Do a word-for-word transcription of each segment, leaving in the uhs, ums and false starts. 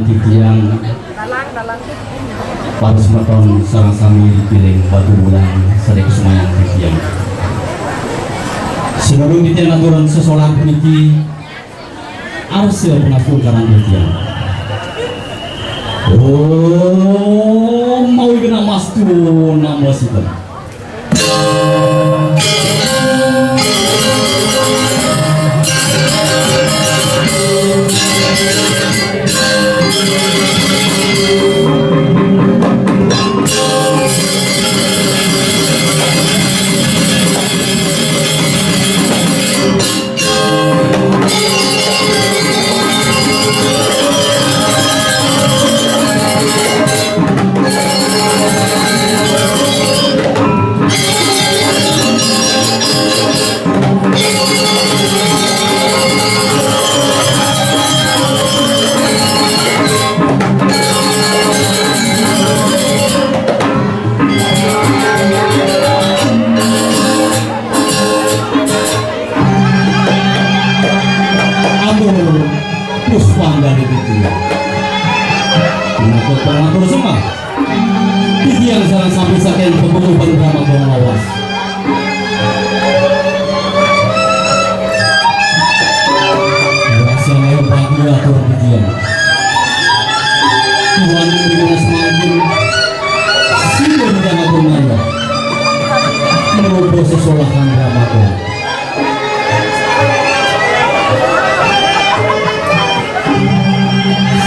Titiang, para semeton sareng sami dipiling batu bulan sare kesumayang titiang. Sinurung titiang aturan sesolah puniki, arsa pangastungkaran titiang. Om mawi genah mastu namo sita. Atur puspang dari titiang. Menawi pangatur sembah, titiang sareng sami saking pemungguh Bendera Magang Lawas. Rahasian ayu bagi atur titiang. Tuhan ing dina semangkin sida nyidang atur manah. Menawi sesolahan ramadan.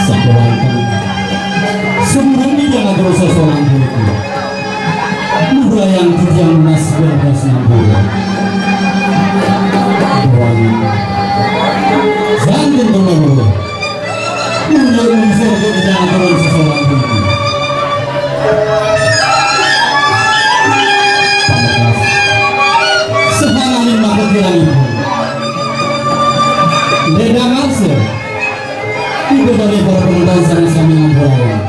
Sakewanten, semurun titiang atur sesolan puniki. Lugrayang titiang nunas geng prasnampura. Doang. Janten tumawuh. Mulia lungsur titiang atur sesolan puniki. Pamekas. Sahananing maka kirangipun. Ledang arsa. Ibu bani para penonton sareng sami ngampurayang.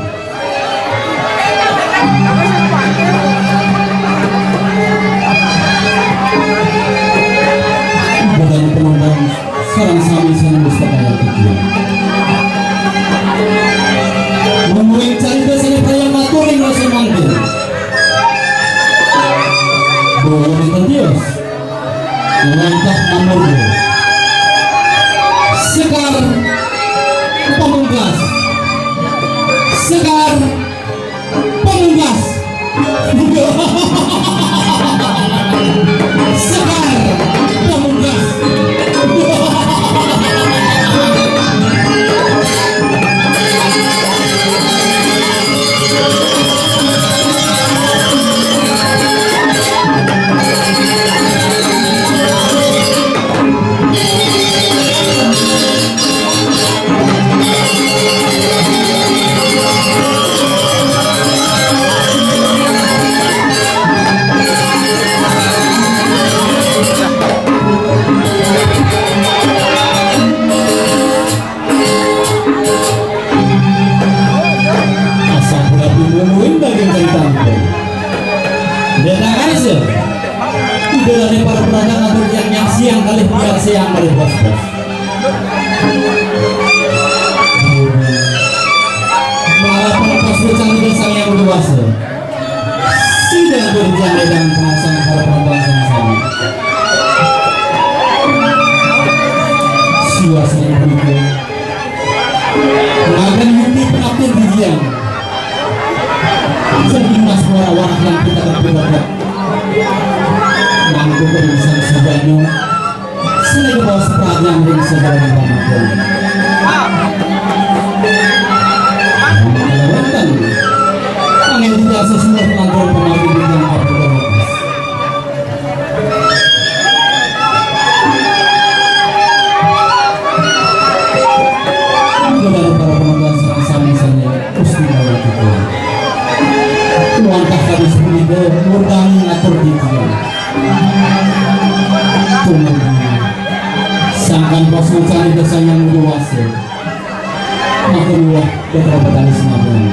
Ibu bani penonton sareng sami sane mustakayan titiang. Mungguing carita sane praya matur ing rasa mangkin. Boyo wonten tios. Wantah manurbo. Sekar pamungkas. Sekar pamungkas. Sekar pamungkas. Asampun pinungguing daging kaitanipun. Dene arsa. Ida dane para penonton atur yang nyaksiang kalih piarsiang kalih bos-bos. Malah pelepas rencana Sang Hyang Widi Wasa. Sida berjalan dengan pengawasan para penonton sama-sama. Siwa sering berikut. Makan yuti pengabdian didian. Sing Mas Muara Warak yang kita terpilih. Mangku kerumisan sebanyak. Sing baos perhatian ring segala pamakan. Wonten. Angin tidak sesuai penonton pemakai bintang apa. Kepada para penonton sareng sami sane Gusti Maulana. Wantah kadi sepunika ngundang atur titiang. Tumurun. Sangkan pas ngucani Sang Hyang Widi Wasa. Matur nuwun, Putra Petani Semapuan.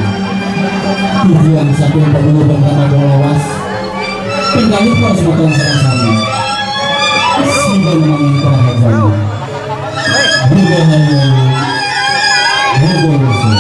Tujuan saking pemulung pertama Bolawas. Pengkali pas makan sama-sama. Siban mangin perhatian. Bukan hanya. Bukan usul.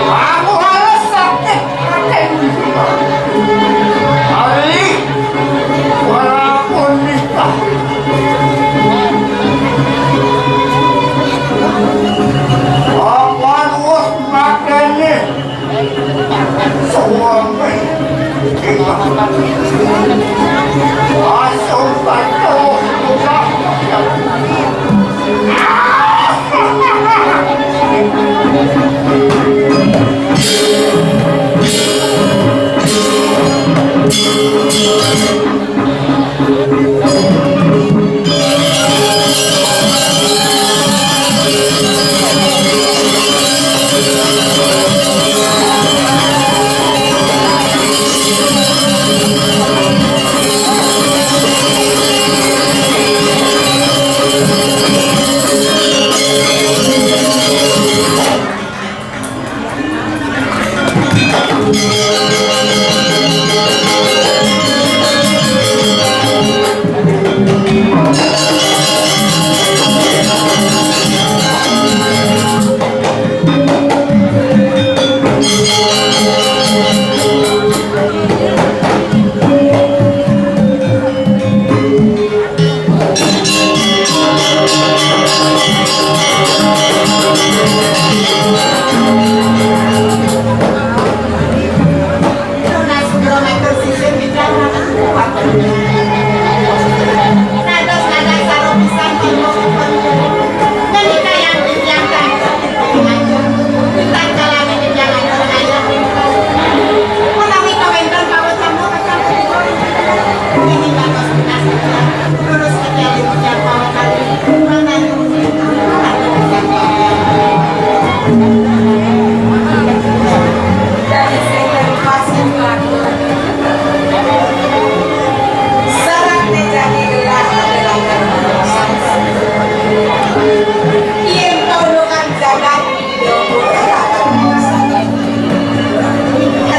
Aku alas sakit hati. Ali, walaupun nikah. Apa wis mateni? Suami. Langsung bantu.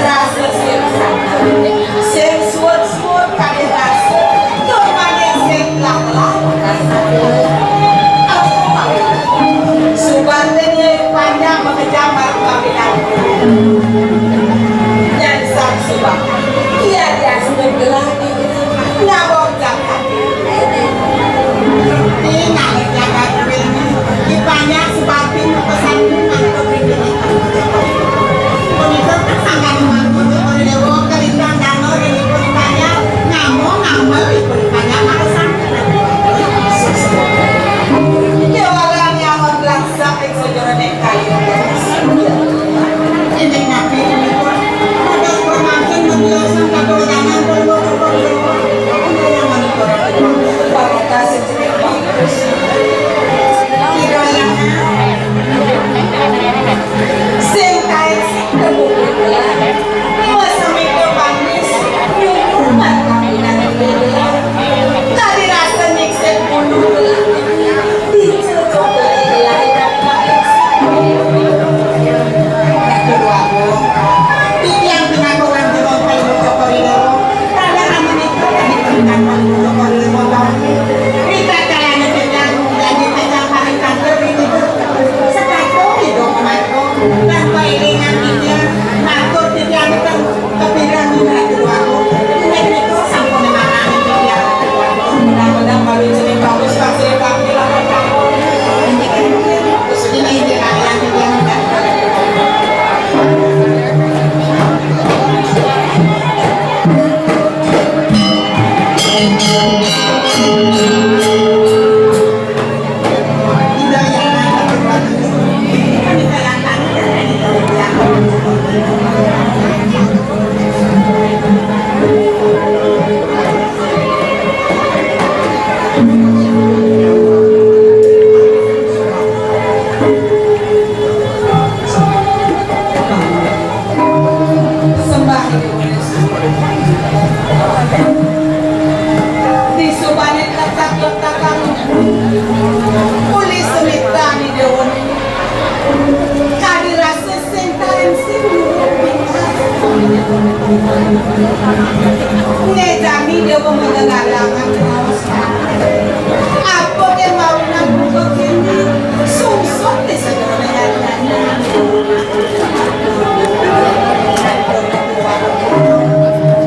Rasa sing sanang, sing suud-suud kadi rasa, tur maning sing telah-telah. Apa mawi? Subang dene panjang makejang marep kapidan. Nyan sang Subang. Ia diastun gelah Nabong jagat. Tinggal jagat ini. Dipanjang sebabin pesan untuk ini. Punika sangkan mangku Joko Dewa kelintang danau yang ipun dipanjang. Ngamong ngamel ipun dipanjang alasan. Dewa Lanyawan Langsak. Inggih napi punika? Dados pamangkin metiosang katulanan Palungguh Cokor Dewa. Pamungkas sing bagus. Ida Hyang sing kain sing kebubuhan. Masemita panis nyunyuman kapinan ida. Tadi rasa nyiksa bulu belah. Titiang pinaka urang Jero Palungguh Cokor Dewa. Tandang amun itu tadi tentang Palungguh Cokor Dewa. Rita caranya titiang jadi titiang paling kantor itu. Sepatu hidung memaku. Dan pairingan titiang. Matur titiang itu. Kepikiran Ratu Dewaku, inggih nika sampun marani titiang Ratu Dewaku. Mudah-mudahan mawi cening bagus, pasrih bakti lawan kamu. Inggih, inggih, kalian titiang. Sembah Ida Yesus. Disubane letak-letakan uli semitan Ida Wene. Kadi rasa sing taen sing nurut pintas. Ngejani Ida Wene ngalalangan raos. Apa ken mawinan buka kene? Sungsut di sedurunge nyanyi.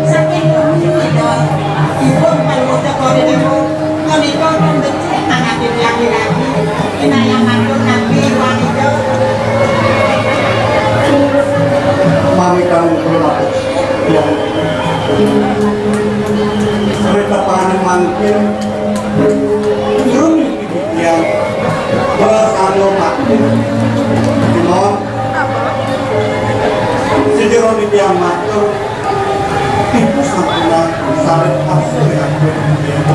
Saking punika, ipun Palungguh Cokor Dewa menika pun becik anak titiang iragi. Kinayah matur nampi wanita. Mamitang kula matur. Ya. Rita panganing mangkin. Durung Titiang belas anu matur. Kemawon. Sejeroning titiang matur, ibu sampun sareng asri atur titiang.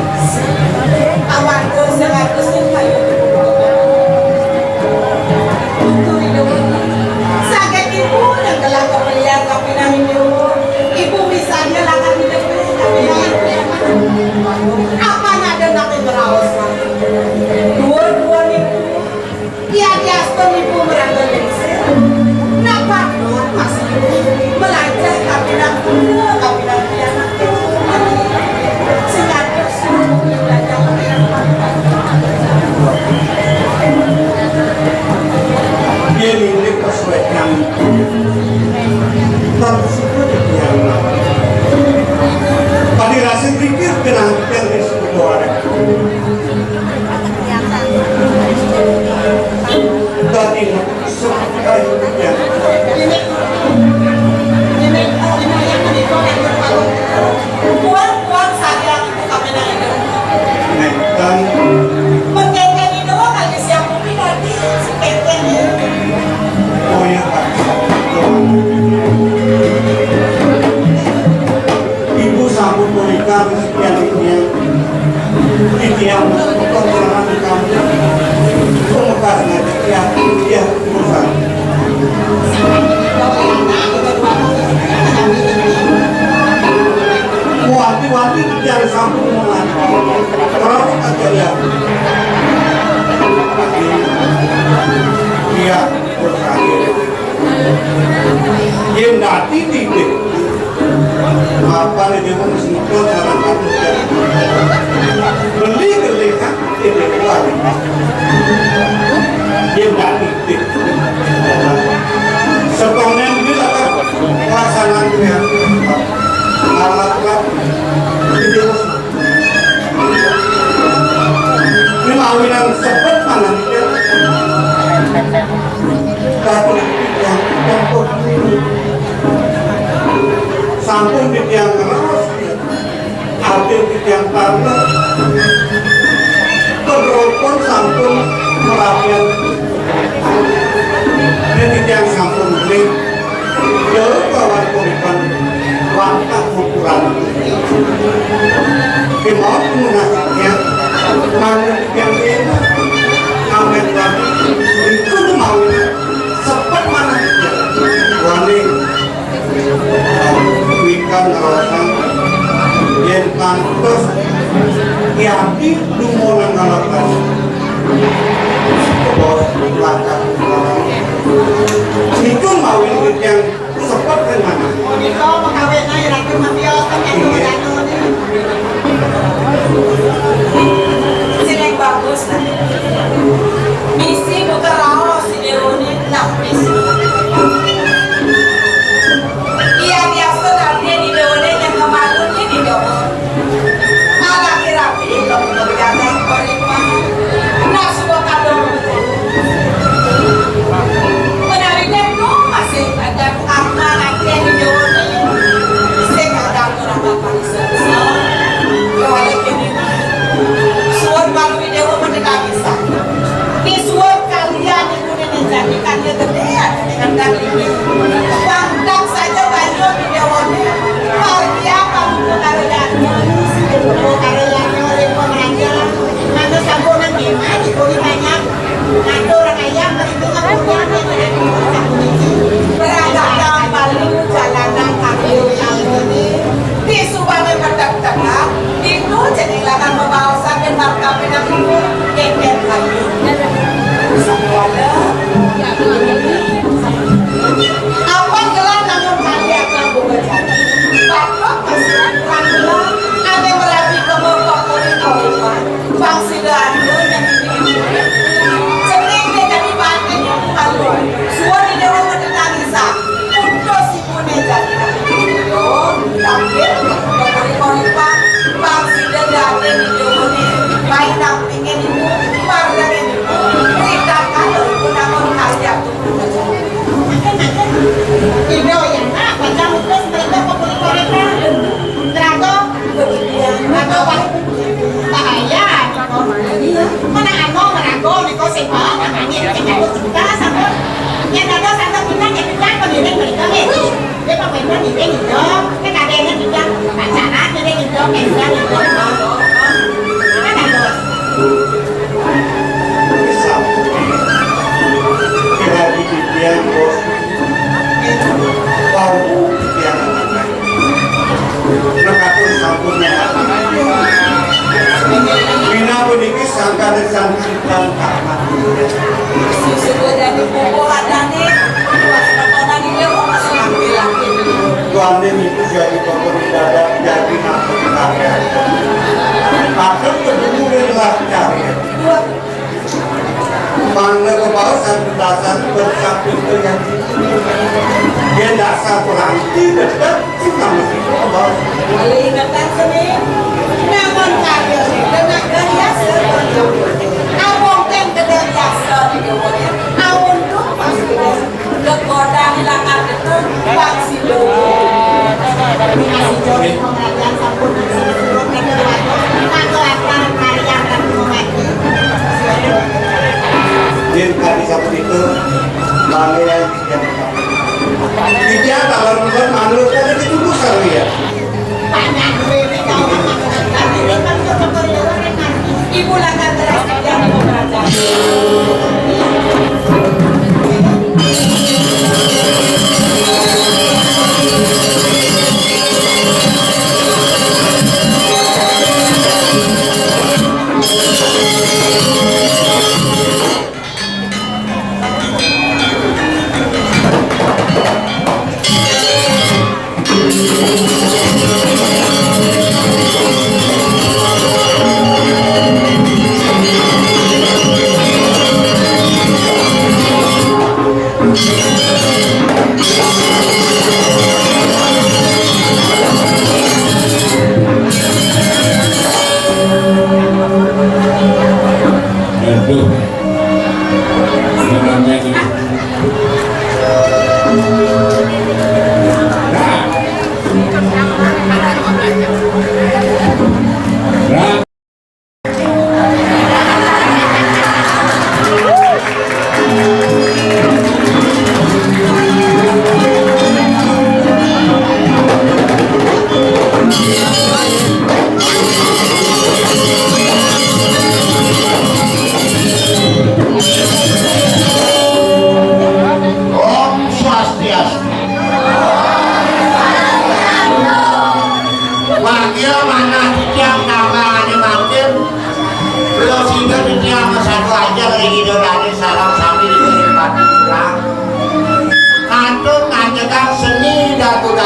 Amarga seratus ing kayu. Untuk hidup ini. Saget ibu yang telah kepelian kapining ibu. Ibu misalnya lakar hidup ini, tapi apa nada nanti berawas. Dua-dua niku, ya diastun ibu merangkul lingsir. Napa tuh masih ibu melajah kapining guna, kapining pianak itu. Sing atur suruh belajar kapining. Dia mirip kesuaikan. Tapi suku yang. Tadi rasa pikir kenang yang disebut orang. Dadi sebagai ya. Buang-buang saja itu kami nak hidup. Nenten. Mengkengkeng itu kali siap bumi nanti si kengkeng ya. Oh ya, Pak. Ibu sampun punika. Titiang, titiang, titiang, titiang, titiang, titiang, wanti-wanti titiang sampun mengerti. Terus aja ya. Iya. Yén dadi titih, mapan déwék wis neked sareng kados. Beli-beli kan titih kuwi. Yén dadi titih. Sekonen iki lakar pelaksanaan kuwi. Alat-alat titih. Ini mawinan sepet manah iki. Tapi yang tempo ini sampun titiang ngraos, ati titiang parna. Penropon sampun merapian. Ini titiang sampun beli. Jauh kawan kuripan wantah ukuran. Kemauan menasihnya, mana yang enak, amin lagi, itu mau sepet mana ya. Wani, wikan rawasan, yen pantes, yati dumonang ngalakan. Bos, langkah, itu mau yang Sepet kan mana? Punika pengawétna Ratu Mantiosa. Inggih. Sing bagus lah. Misi buka raos si déwané, nah, misi. Iya, biasa nanti di déwané yang kemarin ini dong. Malah rabi, kok begadang, kok lipat. Nah, suka kadang. Menawi niku masih ada apa nanti yang dijawabnya. Sing ada orang bapak bisa. Kalau gini, suwun malu dewa mendekat bisa. Di suwun kalian ibu nenek jadi kan dia gede ya dengan kali ini. Bangdak saja banyu di dewanya. Margia kamu karo danu, karo danu oleh pemerintah. Mana sampun nang kene, dikuli banyak. Ngatur ayam, perhitungan punya, berangkat dalam palu, jalanan kaki, lalu ini, di Subang yang bertengah, itu jadi lahan membawa sambil markapi nang ibu, geger lagi. Sekolah, apa gelar namun kali akan bunga jati? Bapak masih kurang gelar, ada merapi ke bapak kulit. Bang sida anu nyang jeneng dadi banteng ibu malu. Suwun ida wong tetanggisan. Putus ibune dadi anak ibu. Tampil kori-koripan. Bang sida dadi ibune. Baik dampingin ibu, barengin ibu. Ritakan ibu namun karya. Ida yang nak, baca putus mereka kori-koripan. Terus Maraga, wah, bahaya. Mana anu maraga nika sing, oh, namanya cek aku cinta sampun. Yen dados sampun pindah, yen pindah, pengiring mereka nih. Dia pemainnya ngiring itu, nek ada yang pindah, pacaran, ngiring itu, pindah itu. Mana dados? Kira di dia, bos. Wau, ya. Mekaten sampun. Mina puniki sangkane sangkitan karma. Sudah jadi pupuk adane, buat sekolah ini, oh, masih laki-laki. Tuane niku jadi pokok ibadah, jadi nafsu karya. Akan ketemu dengan karya. Mangda kebaos dan petasan bersatu dengan dia dasar berarti dekat sama si kebaos. Kalau ingetan seni, namun karya dengan gaya seperti abang kan dengan biasa di bawahnya. Awon tuh pasti. Gegodang ilangan itu, Pak Sido. Pak Sido di pengajian sampun disuruh-suruh ke Dewa, maka akan karya akan mengaji. Yen kadi sampun itu, mangga yang tidak. Tidak, kalau bukan malu, kan itu tunggu saru ya. Ibu langgar teras kerja di pemerintahan.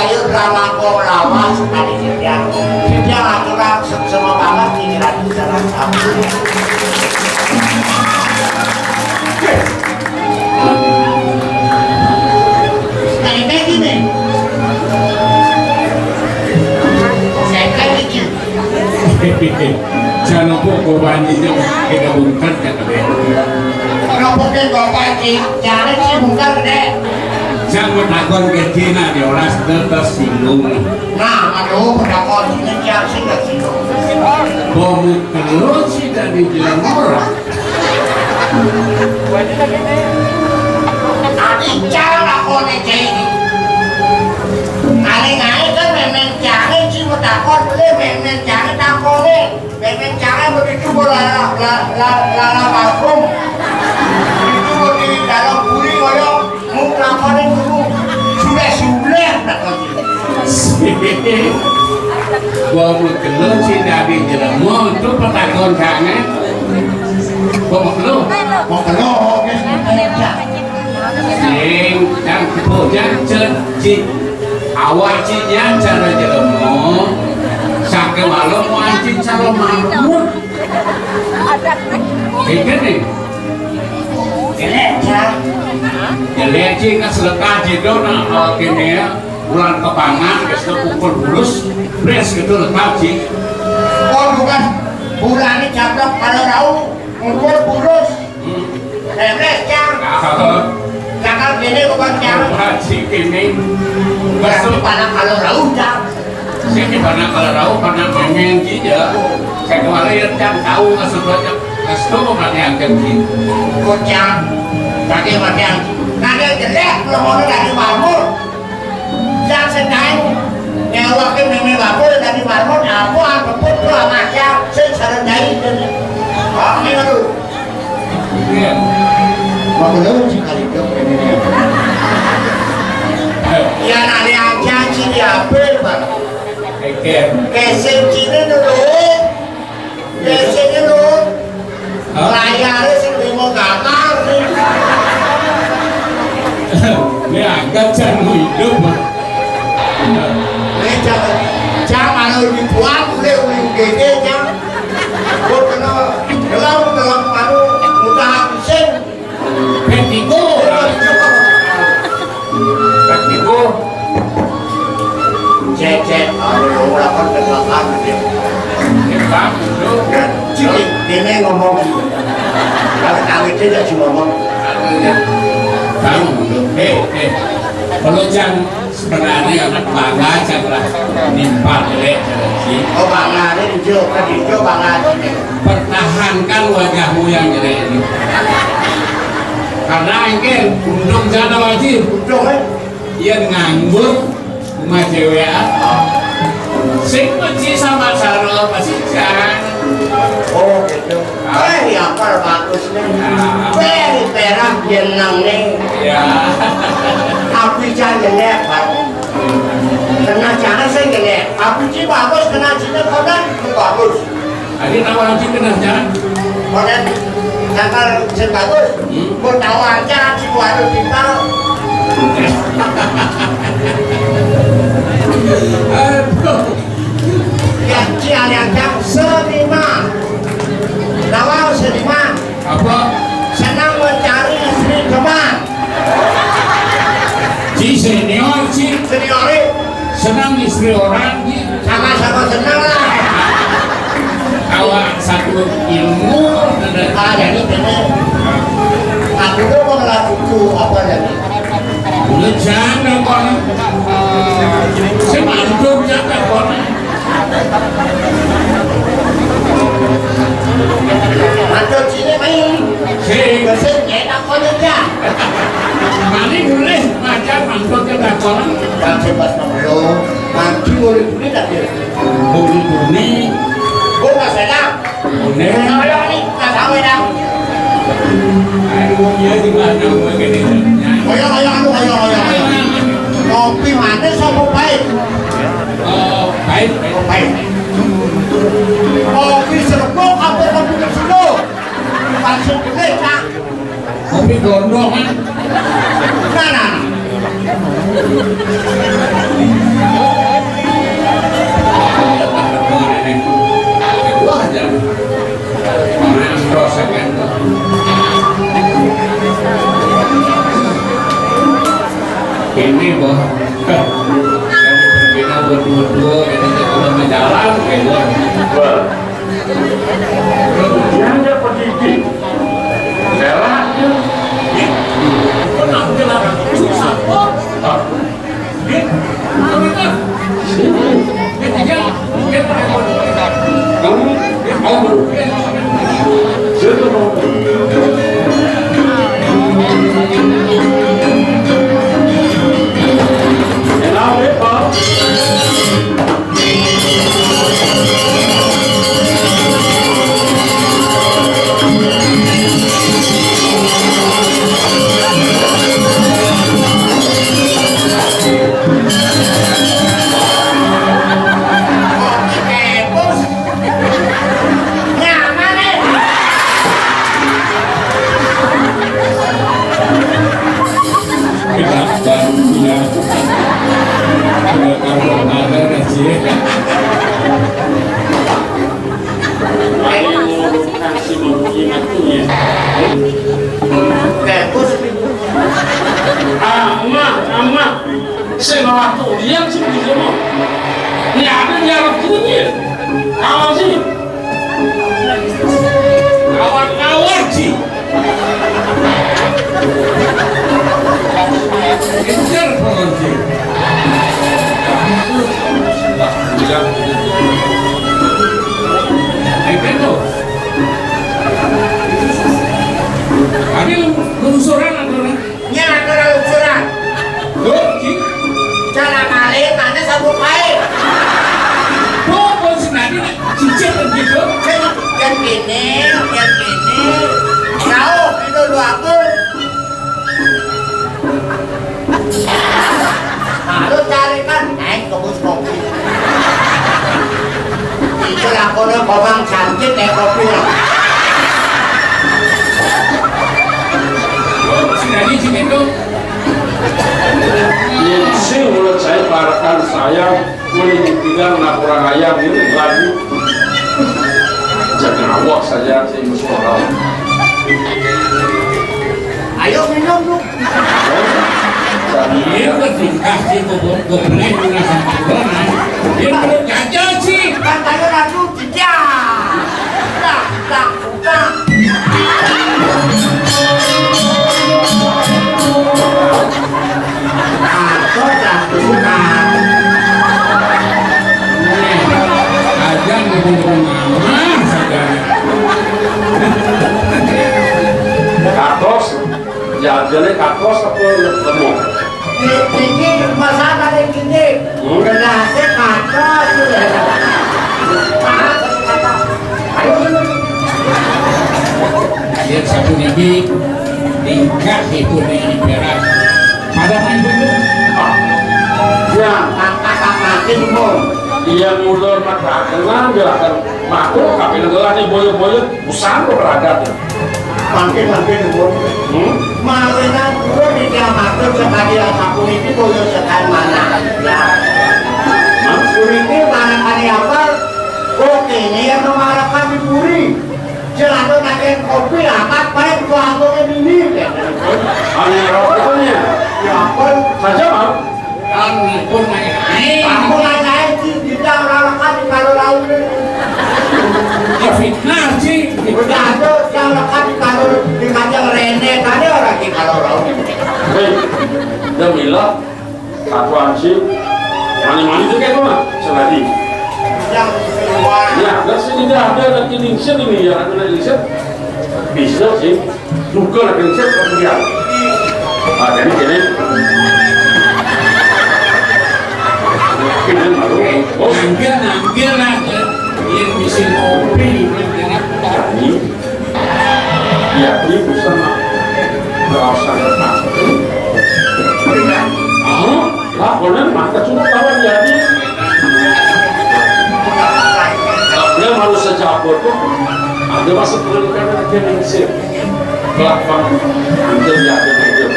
Ayo drama kok lawas tadi setiap setiap aturan seksama banget di ratu jalan satu. Kayak gini. Saya kayak gini. Jano kok bapak anjing kita bungkat ya tadi. Kenapa ke bapak anjing? Jangan sih bungkat gede. Jang takon ke Cina diolas tersinggung. Nah, aduh, takon sih Cina sih tersinggung. Bomu telur sih dari jalan murah. Adi cara kone cai. Kali ngai kan memeng cai sih mau takon boleh memeng cai takone. Memeng cai begitu bola la la la la la parfum. Itu di dalam buri koyo mau takone dulu. Sudah sudah takon. Gua mau telur sih dari jelemu itu petakon kangen. Gua mau telur. Mau telur, oke. Sing, yang bujang ceci. Awak cinya cara jelemu. Sakit malam mau anjing cara marmut. Ini nih. Jelek, Cang. Jelek, Cing, kan sedekah jido, nah, kalau kene ya, bulan kepangan, besok pukul bulus, bres gitu, lekap, Cing. Oh, bukan. Bulan ini caplok kalau tahu, ngumpul bulus. Hmm. Bres, Cang. Ah. Cakal kene, bukan, Cang. Wah, Cing, kene. Berarti besok pada kalau tahu, Cang. Sing di mana kalau tahu, pada memeng, Cing, ya. Saya kemarin, Cang, tahu maksudnya. Restu mati angken ki. Kocang. Kaki mati angken. Kaki jelek, belum mau dari marmut. Yang sedang nyawa ke meme bakul dari marmut, apa angkeput tuh sama aja, sing sareng jai. Oke, aduh. Iya. Mau belum sih kali dong ini. Ya, nanti aja sih di apa, Bang? Oke. Kesel sini dulu. Biasanya lo layarnya sing lima gambar nih. Ini angkat jangan mau hidup, Pak. Ini jangan, jangan kalau dibuat, udah udah gede, jangan. Gue kena gelam, gelam, anu, udah habisin. Betiku. Betiku. Cek, cek. Aduh, lapan ke belakang, gitu. Cek, Bang, duduk. Ya, cek, ini ngomong. Kalau kami tidak cuma ngomong. Bang, duduk. Eh, eh. Kalau Cang sebenarnya bangga, Cang lah. Nimpal jelek, jelek sih. Oh, bangga, ini hijau, kan hijau, bangga. Pertahankan wajahmu yang jelek ini. Karena engke untung jana wajib. Untung, eh? Yen nganggur, rumah dewean. Sing benci sama Saro pasti Cang. Oh, gitu. Ah. Eh, ya, apa bagus nih? Ah. Eh, perak jeneng nih. Ya. Tapi Cang jelek, Pak. Kena Cang sing jelek. Tapi Ci bagus, kena Ci konan bagus. Adi tahu orang Cina, jangan. Konan, jangan sing bagus. Hmm? Mau tahu aja, si waduh kita. Aduh. Ya, si Alianca seniman. Tahu seniman? Apa? Senang mencari istri teman. Si senior, si senior. Senang istri orang, si sama-sama senang lah. Awak satu ilmu, ada. Ah, jadi bener. Aku tuh mau ngelakuin apa jadi? Udah jangan, Bang. Saya mantuk, jangan, Bang. Mantuk sini, main. Sing. Sing, ya, tak boleh, ya. Mari mulai ngajar mantuk ke dakolan. Kan bebas ngobrol. Maju mulai dulu, tak, ya? Mulai dulu. Gue nggak senang. Mulai. Kalau ini nggak tahu, ya. Ayo, dia di mana? Gue gini. Ayo, ayo, ayo, ayo, ayo, ayo. Kopi manis apa pahit? Oh, pahit. Oh, pahit. Kopi serbuk apa kopi kesunduk? Maksud gue, Cak. Kopi gondongan. Nah, nah. Ini, Bos. Ini berbeda berdua-dua, ini kita menjalan, gitu. Wah. Dia ada pendidik. Rela dia. Susah. Ayo, kasih membunyi matunya. Bagus. Amah, amah. Sing ora tulian sing bisa mah. Ini ada yang punya. Kawan sih. Kawan-kawan sih. Kejar kawan sih. Wah, bilang. Ayo, Beno. Adi lungsuran atau orang? Nya, anu lungsuran. Loh, Ci? Cara malih, mana sabuk baik? Loh, pun senadi nak cicip begitu. Kan, kan gini, kan gini. Jauh, itu dua pun. Lalu cari kan, naik ke bus kopi. Itu lakonnya komang cantik naik kopi lah. Sing dadi sing itu. Yen sing menurut saya, barakan saya, kuning pinggang, nak kurang ayam ini lagi. Jangan awak saja sih, musuh. Ayo minum, lu. Iya, kan sih, kasih kok, kok, kok boleh, kok nggak sampai gua, nah. Dia perlu gajah sih. Kan tadi ratu tidak. Tak, tak, tak. Apa tak buka? Nih, aja ngomong-ngomong mama saja. Katos, ya, jadi katos apa lemong? Ini masalah yang gini. Gelasnya kacau aja. Dia satu gigi, tingkah itu di beras. Pada main dulu. Ya, kata-kata mati, Bung. Iya, mulur mata dengan gerakan makhluk, tapi negara nih boyo-boyo. Usah kok beradat ya. Mangkin, mangkin, nuwun. Hmm? Mawinan kula niki amarga sekali sapuniki boyo sekali manah. Ya. Hah? Puniki marakane apa? Oh, kene yang memarakan di puri. Jelano naken kopi amat paling kuanggo ini. Hanya rokoknya. Ya apa? Saja, Bang. Kan ngipun naik-naik. Aku naik-naik, Ci, kita ora lekat di karo laut. Ya fitnah, Ci. Udah ada yang lekat di karo, di kacang rene, tadi orang di karo laut. Hei, Jamila, satuan sih. Mana-mana itu kayak mana? Seladi. Yang keluar. Ya, ada sih, tidak ada lagi lingsir ini ya, ada lingsir. Bisa sih. Juga lagi lingsir, kemudian. Ah, jadi gini. Ini baru. Oh, nangkil, nangkil lah. Yang bisa ngopi, yang enak. Ini. Ya, ini bisa mah. Kalau sangat masuk. Mau? Lah, boleh mah, cuma kawan jadi. Dia malu sejabut tuh. Ada masuk pendidikan lagi yang sih. Kelak, Bang. Hampir ya, hampir, hampir.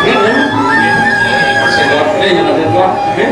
Ya, ya. Saya buat, eh, yang ada dua. Eh.